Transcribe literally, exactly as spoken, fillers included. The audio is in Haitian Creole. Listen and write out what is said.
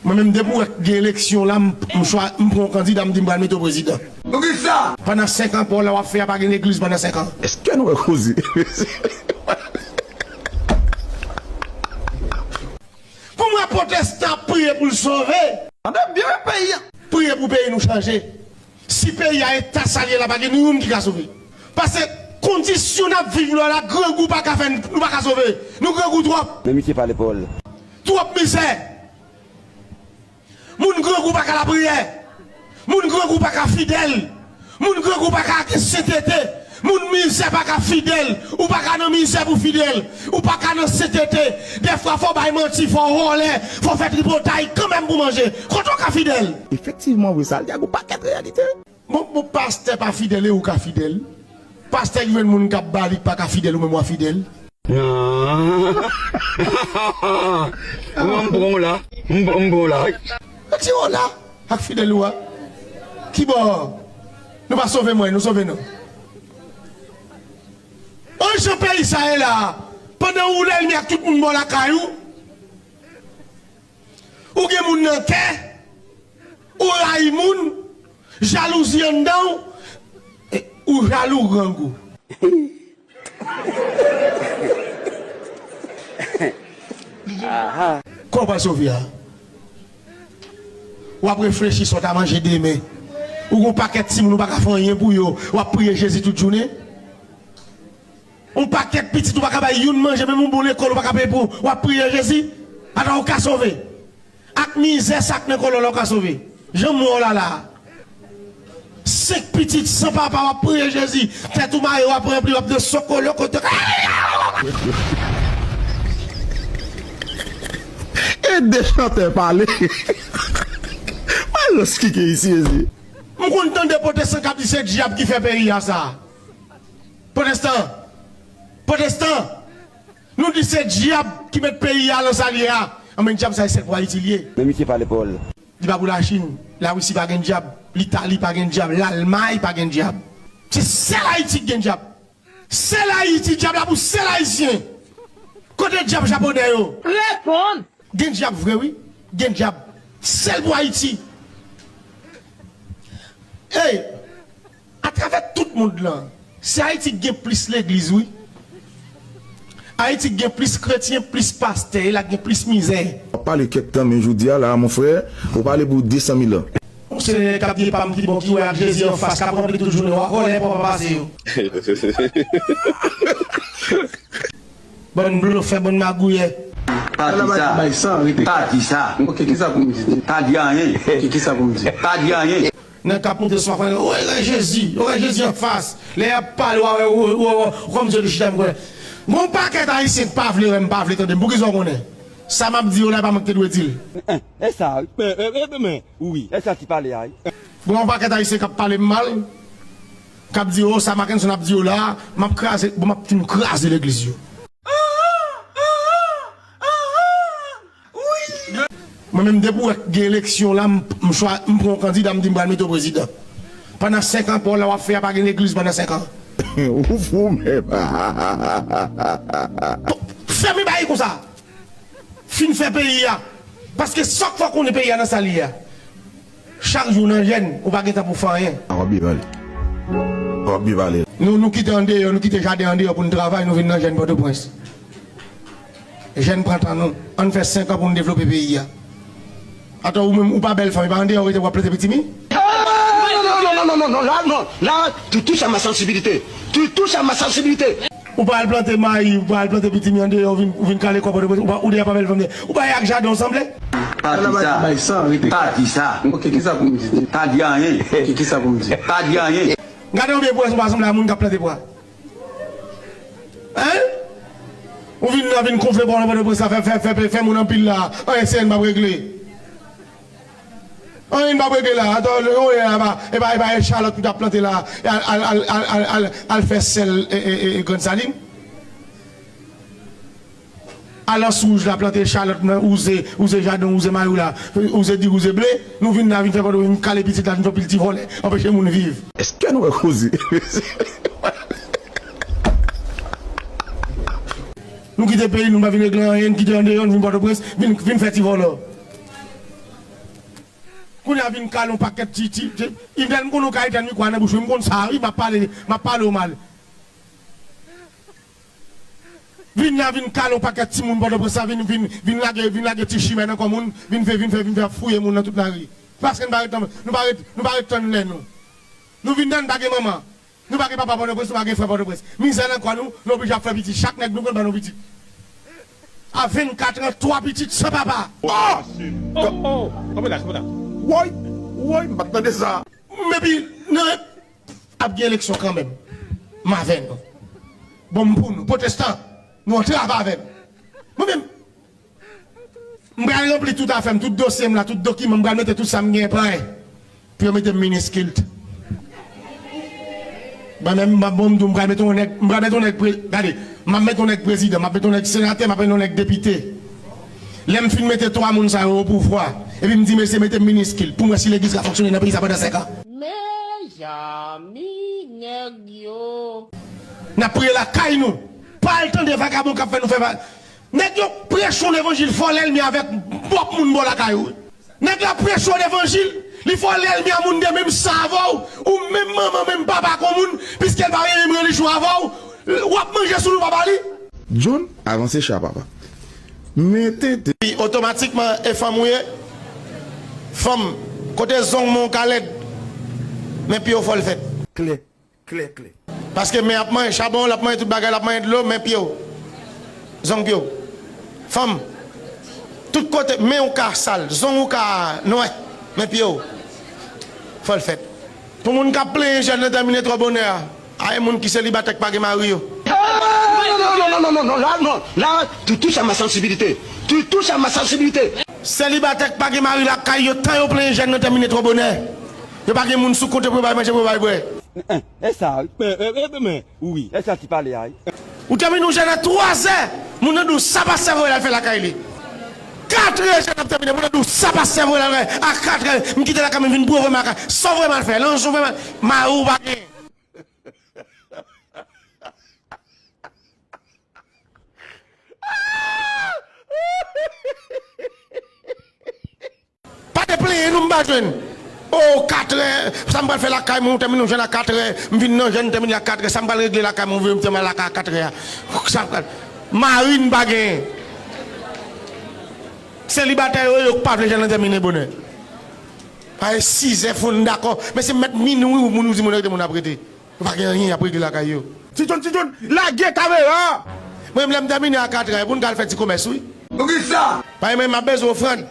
Mwen menm, depi w wè gen eleksyon la, m, m chwa, m pran yon kandida, m di m pral mete w prezidan. Poukisa? Pandan senk an, pa w la w ap fè a, pa gen legliz pandan senk an. Èske nou wè koze? Pou mwen, pwotestan ap priye pou l sove. Tande byen peyi a. Priye pou peyi nou chanje. Si peyi a eta sa l ye la, pa gen ni youn ki ka sove. Paske kondisyon n ap viv la, la, grangou pa ka fè n, nou pa ka sove. Nou grangou twòp. Men misye pale pawòl. Twòp mizè. Moun grangou pa ka lapriyè. Moun grangou pa ka fidèl. Moun grangou pa ka gen sentete. Moun mizè pa ka fidèl. Ou pa ka nan mizè pou fidèl. Ou pa ka nan sentete. Dèfwa fò w bay manti, fò w vòlè, fò w fè tripotay kanmenm pou manje. Kote w ka fidèl? Efektivman vre, sa l di a gon pakèt reyalite. Bon, bon, pastè pa fidèl e ou ka fidèl? Pastè ki jwenn moun k ap ba li k pa ka fidèl, ou menm w a fidèl? Non. Mwen, m pran w la. M, m pran w la. Ti w la ak fidèl ou a. Kibò? Nou pa sove mwen, nou sove nou. An jan peyi sa ye la a, pandan ou lèlmi ak tout moun bò lakay ou, ou gen moun nan kè, ou rayi moun, jalouzi anndan w, e, ou jalou, grangou. Kò w pral sove a? W ap reflechi sa w ta manje demen. Ou gon pakèt timoun ou pa ka fè anyen pou yo, w ap priye Jezi tout jounen. Yon pakèt pitit ou pa ka bay youn manje, menm yon bon lekòl ou pa ka peye pou, w ap priye Jezi. Ata w ka sove. Ak mizè sa k nan kò w la, w ka sove. Jan m wè w la la a. Senk pitit san papa, w ap priye Jezi. Tèt ou maye, w ap ranpli, w ap de sokolo kote. Ede chantè pale. Malòs ki gen isi, Jezi. M konn tande pwotestan k ap di se dyab ki fè peyi a sa. Pwotestan! Pwotestan! Nou di se dyab ki met peyi a lan sa l ye a. Anben, dyab sa e sèl pou Ayiti l ye. Men misye pale pawòl. Li pa pou Lachin. Larisi pa gen dyab. Litali pa gen dyab. Lalmay pa gen dyab. Se sèl Ayiti ki gen dyab. Sèl Ayiti, dyab la pou sèl Ayisyen. Kote dyab japonè yo? Reponn! Gen dyab vre wi. Gen dyab. Sèl pou Ayiti. Ey, atravè tout mond lan, se Ayiti ki gen plis legliz wi. Ayiti ki gen plis kretyen, plis pastè, e la ki gen plis mizè. W ap pale kèk tan, men jodi a la, mon frè, ou pale pou de san mil an. Yon Senyè k ap di pa m ki bò ki wè ak Jezi anfas, k ap ranpli tout jounen, w a vòlè pou w pa pase yo. Bann blofè, bann magouyè. Pa di sa. Pa di sa. Ok, kisa pou m di? Pa di anyen. Ok, kisa pou m di? Pa di anyen. Nèg k ap monte sou afè, ou wè Jezi, ou wè Jezi anfas. Lè y ap pale, w a wè, ou, ou, ou, ou kòmsi yo te chita menm kote. Gon pakèt Ayisyen k pa vle wè m, pa vle tande m. Poukisa w konnen? Sa m ap di yo la, e pa mwen ki te dwe di l. E sa, men, men, men, men, wi, e sa ti pale a, wi. Gon pakèt Ayisyen k ap pale m mal, k ap di, o, sa Mackenson ap di yo la, m ap kraze, bon, m ap fin kraze legliz yo. Mwen menm, depi w wè gen eleksyon la, m, m chwa, m pran yon kandida, m di m pral mete w prezidan. Pandan senk an, pa w la w ap fè a, pa gen legliz pandan senk an. Ou fou menm. Fèmen bagay konsa. Fin fè peyi a. Paske sa k fè w konnen peyi a nan sa l ye a. Chak jou w nan jèn, ou pa gen tan pou fè anyen. W ap byen pale. W ap byen pale. Nou, nou kite andeyò, nou kite jaden andeyò pou n travay, nou vin nan jèn Pòtoprens. Jèn, pran tan nou. Ann fè senk an pou n devlope peyi a. Atò, ou menm, ou pa bèl fanm, e pa andeyò w rete pou w ap plante pitimi? Non, non, non, non, non, non, la, non, la, tu touches à ma sensibilité. Tu touches à ma sensibilité. Ou pa al plante mayi, ou pa al plante pitimi andeyò, ou vin, ou vin kale kò Pòtoprens, ou pa, ou deja pa bèl fanm, ou pa wè ak jaden w sanble? Pa di sa. Pa di sa. Ok, kisa pou m di? Pa di anyen. Ok, kisa pou m di? Pa di anyen. Gade yon byen pwès, ou pa sanble a moun k ap plante pwa. Hein? Ou vin la, vin konfle bò nan Pòtoprens la, fè, fè, fè, fè, fè moun anpil la. Anyen S N N p ap regle. Anyen n p ap regle la. Atò, lè w wè la, e pa, e pa, e pa Echalòt ou t ap plante la, al, al, al fè sèl, e, e, e, e, Grann Salin. Al Anse Rouge la, plante echalòt, wouze, wouze jaden, wouze mayi w la, wouze diri, wouze ble. Nou vin la, vin fè Pòtoprens, vin kale pitit la, vin fè pil ti vòlè, anpeche moun viv. Èske nou wè koze? Nou kite peyi nou, nou pa vin regle anyen, n kite andeyò, n vin Pòtoprens, vin, vin fè ti vòlò. la vin kale yon pakèt ti, ti, ti, Yvnel, m konn ou ka etèn mikwo a nan bouch ou, m konn sa, wi, m ap pale, m ap pale w mal. Vin la vin kale yon pakèt timoun Pòtoprens la, vin, vin, vin lage, vin lage ti chimè nan kò moun, vin fè, vin fè, vin fè ap fouye moun nan tout lari. Paske nou pa ret, nou pa ret, nou pa ret tann lè nou. Nou vin la, nou pa gen manman. Nou pa gen papa Pòtoprens, nou pa gen frè Pòtoprens. Mizè nan kò nou, nou oblije ap fè pitit. Chak nèg nou pran ba nou pitit. A vennkat an, twa pitit san papa. Oh! Oh, oh! Konpè la, konpè la. Woy! Woy, m pa t tande sa. Epi, nan, ap gen eleksyon kanmenm. M avè nou. Bon, m pou nou. Pwotestan, nou antre avè m. Mwen menm, m pral ranpli tout afè m, tout dosye m la, tout dokiman, m pral mete tout sa m gen prè. Pou yo mete m minis kilt. Mwen menm, m ap bon, m di w, m pral mete yon nèg, m pral mete yon nèg pre-, gade, m ap mete yon nèg prezidan, m ap mete yon nèg senatè, m ap mete yon nèg depite. Lè m fin mete twa moun sa yo o pouvwa, epi m di, mesye, mete m minis kilt, pou m wè si legliz ka fonksyone nan peyi sa pandan senk an. Mezanmi, nèg yo. N ap priye lakay nou. Pa al tande vagabon k ap fè nou fè va-, nèg yo preche yon levanjil fò lènmi avèk pwòp moun bò lakay ou. Nèg la preche yon levanjil, li fò lènmi a moun de menm san avè w, ou menm manman, menm papa kon moun, piske l pa gen menm relijyon avè w, w ap manje sou nou papa li. John, avanse cha papa. Mete de. Wi, otomatikman, e fanm ou ye? Fanm, kote zong men w ka lèd, men pye w fò l fèt. Klè. Klè, klè. Paske men ap manyen chabon, l ap manyen tout bagay, l ap manyen dlo, men pye w. Zong pye w. Fanm, tout kote, men w ka sal, zong ou ka nwè, men pye w. Fò l fèt. Pou moun k ap plenyen jèn nan tèmine twò bonè a, a e moun ki selibatè k pa gen mari yo. Non, non, non, non, non, non, la, non, la, tu touches à ma sensibilité. Tu touches à ma sensibilité. Selibatè k pa gen mari lakay yo, tan yo plenyen jèn nan tèmine twò bonè. Yo pa gen moun sou kont yo pou yo bay manje, pou yo bay bwè. Eh, eh, e sa, men, eh, eh, men, wi, e sa ti pale a, wi. Ou tèmine yon jèn a twazè, moun nan di w sa pastè voye l al fè lakay li. Katrè jèn ap tèmine, moun nan di w sa pastè voye l al fè a katrè, m kite lakay mwen vin bwè vrèman lakay. Sa w vrèman al fè, lanj ou vrèman, mari w pa gen. Pa te plenyen nou m pa jwenn. O, katrè, sa m pral fè lakay mwen, ou tèmine yon jèn a katrè, m vin nan jèn, m tèmine a katrè, sa m pral regle lakay mwen, ou vle m tèmine lakay a katrè a. Sa m pral, mari n pa genyen. Selibatè yo, yo k pa vle jèn nan tèmine bonè. Pare sizè fò n dakò, men se mèt minwi ou moun ou di moun rete moun ap rete. Yo pa gen anyen y ap regle lakay yo. Ti John, Ti John, lage kamera! Mwen menm lè m tèmine a katrè, pou n ka al fè ti komès wi. Poukisa? Paske mwen m ap bezwen ofrann.